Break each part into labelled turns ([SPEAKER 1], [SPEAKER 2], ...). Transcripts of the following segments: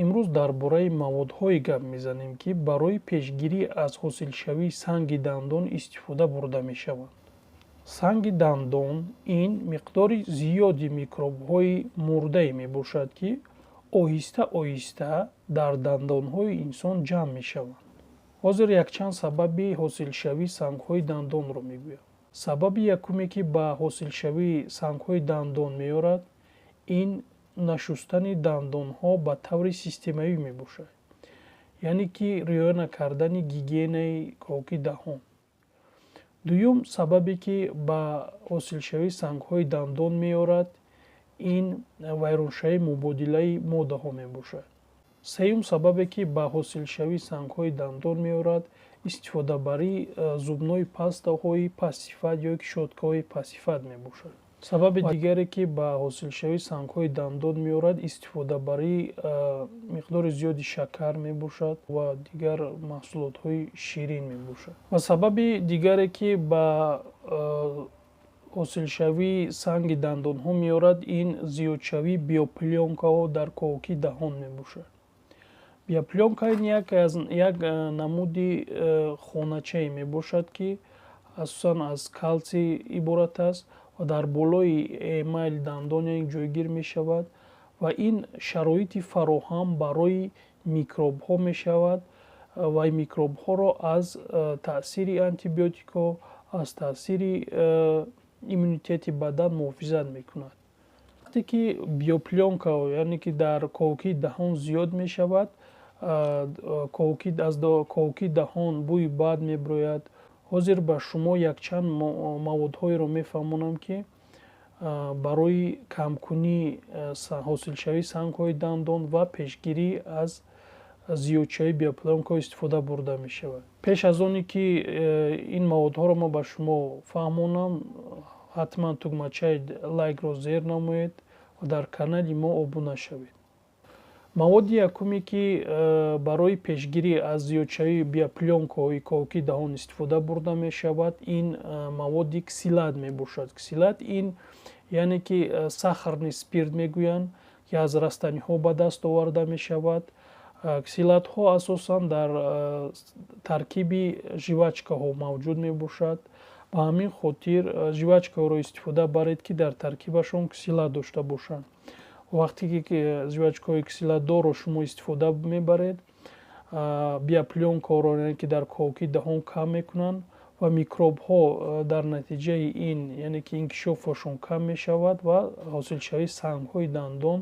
[SPEAKER 1] Имрӯз дар бораи маводҳое гап мезанем, ки барои пешгирӣ аз ҳосилшавии санги дандон истифода бурда мешаванд. Санги дандон ин миқдори зиёди микробҳои мурдае мебошад, ки оҳиста оҳиста дар дандонҳои инсон ҷамъ мешаванд. Ҳозир якчанд сабаби ҳосилшавии сангҳои дандонро мегӯям. Сабаби якуме, ки ба ҳосилшавии сангҳои дандон меорад, ин нашустани дандонҳо ба таври системавӣ мебошад, яъне ки риоя накардани гигиенаи коки даҳон. Дуюм сабабе, ки ба ҳосилшавии сангҳои дандон меорад, ин вайроншавии мубодилаи моддаҳо мебошад. Сеюм сабабе, ки ба ҳосилшавии сангҳои дандон меорад, истифодабарии зубной пастаҳои пастсифат ё ки щёткаҳои пастсифат мебошад. Сабаби дигаре, ки ба ҳосилшавии сангҳои дандон меорад, истифодабарии миқдори зиёди шакар мебошад ва дигар маҳсулотҳои ширин мебошад. Ва сабаби дигаре, ки ба ҳосилшавии санги дандонҳо меорад, ин зиёдшавии биоплёнкаҳо дар ковокии даҳон мебошад. Биоплёнка ин як намуди хоначае мебошад, ки асосан аз калсий иборат аст ва дар болои эмали дандон ҷойгир мешавад ва ин шароити фароҳам барои микробҳо мешавад ва микробҳоро аз таъсири антибиотикҳо, аз таъсири иммунитети бадан муҳофизат мекунад. Вақте ки биоплёнка, яъне ки дар ковокии даҳон зиёд мешавад, аз ковокии даҳон бӯи бад мебирояд. Ҳозир ба шумо якчанд маводҳоеро мефаҳмонам, ки барои камкунии ҳосилшавии сангҳои дандон ва пешгирӣ аз зиёдшавии биоплёнкаҳо истифода бурда мешавад. Пеш аз оне ки ин маводҳоро ман ба шумо фаҳмонам, ҳатман тугмачаи лайкро зер намоед ва дар канали мо обуна шавед. Маводи якуме, ки барои пешгирӣ аз зиёдшавии биоплёнкаҳои ковокии даҳон истифода бурда мешавад, ин маводи ксилат мебошад. Ксилат ин яъне ки сахарный спирт мегӯянд, ки аз растаниҳо ба даст оварда мешавад. Ксилатҳо асосан дар таркиби жвачкаҳо мавҷуд мебошад. Ба ҳамин хотир жвачкаҳоро истифода баред, ки дар таркибашон ксилат дошта бошанд. Вақте ки жвачкаҳои ксилатдорро шумо истифода мебаред, биоплёнкаҳоро, яъне ки дар ковокии даҳон кам мекунанд ва микробҳо дар натиҷаи ин, яъне ки инкишофашон кам мешавад ва ҳосилшавии сангҳои дандон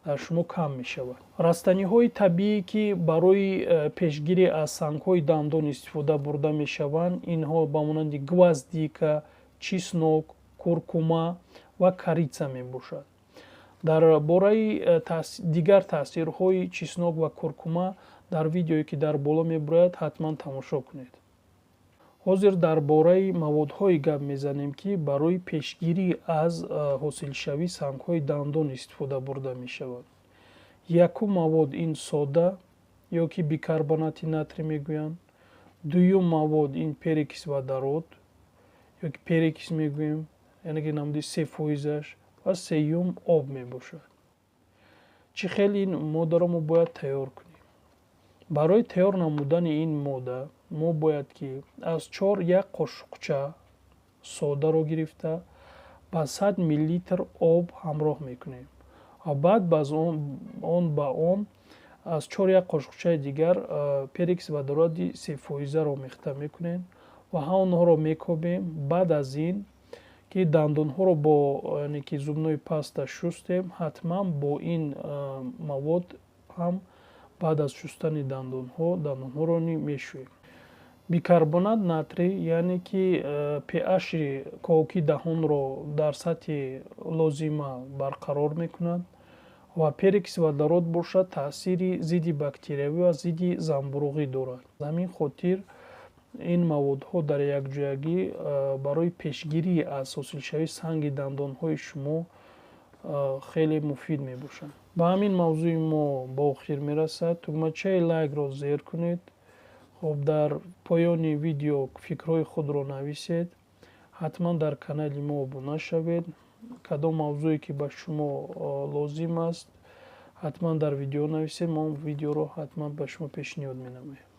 [SPEAKER 1] дар шумо кам мешавад. Растаниҳои табиӣ, ки барои пешгирӣ аз сангҳои дандон истифода бурда мешаванд, инҳо ба монанди гвоздика, чеснок, куркума ва корица мебошад. Дар бораи дигар таъсирҳои чеснок ва куркума дар видеое, ки дар боло мебирояд, ҳатман тамошо кунед. Ҳозир дар бораи маводҳое гап мезанем, ки барои пешгирӣ аз ҳосилшавии сангҳои дандон истифода бурда мешавад. Якум мавод ин сода ё ки бикарбонати натрий мегӯянд. Дуюм мавод ин перекись водород ё ки перекись мегӯем, яъне ки намуди 3%-аш, ва сеюм об мебошад. Чӣ хел ин моддаро мо бояд тайёр кунем? Барои тайёр намудани ин модда мо бояд ки аз 4 як қошуқча содаро гирифта, ба 100 миллилитр об ҳамроҳ мекунем ва баъд он ба он аз 4 як қошуқчаи дигар перекись водороди 3%-аро омехта мекунем ва ҳамонҳоро мекобем. Баъд аз ин ки дандонҳоро бо, яъне ки, зубной паста шустем, ҳатман бо ин мавод ҳам баъд аз шустани дандонҳо дандонҳоро мешӯем. Бикарбонат натрий, яъне ки pH-и ковокии даҳонро дар сатҳи лозима барқарор мекунад ва перекись водород бошад, таъсири зидди бактериявӣ ва зидди занбуруғӣ дорад. Ҳамин хотир ин маводҳо дар якҷоягӣ барои пешгирӣ аз ҳосилшавии санги дандонҳои шумо хеле муфид мебошанд. Ба ҳамин мавзӯи мо ба охир мерасад. Тугмачаи лайкро зер кунед. Хуб, дар поёни видео фикрҳои худро нависед. Ҳатман дар канали мо обуна шавед. Кадом мавзӯе ки ба шумо лозим аст, Ҳатман дар видео нависед, мо он видеоро ҳатман ба шумо пешниҳод менамоем.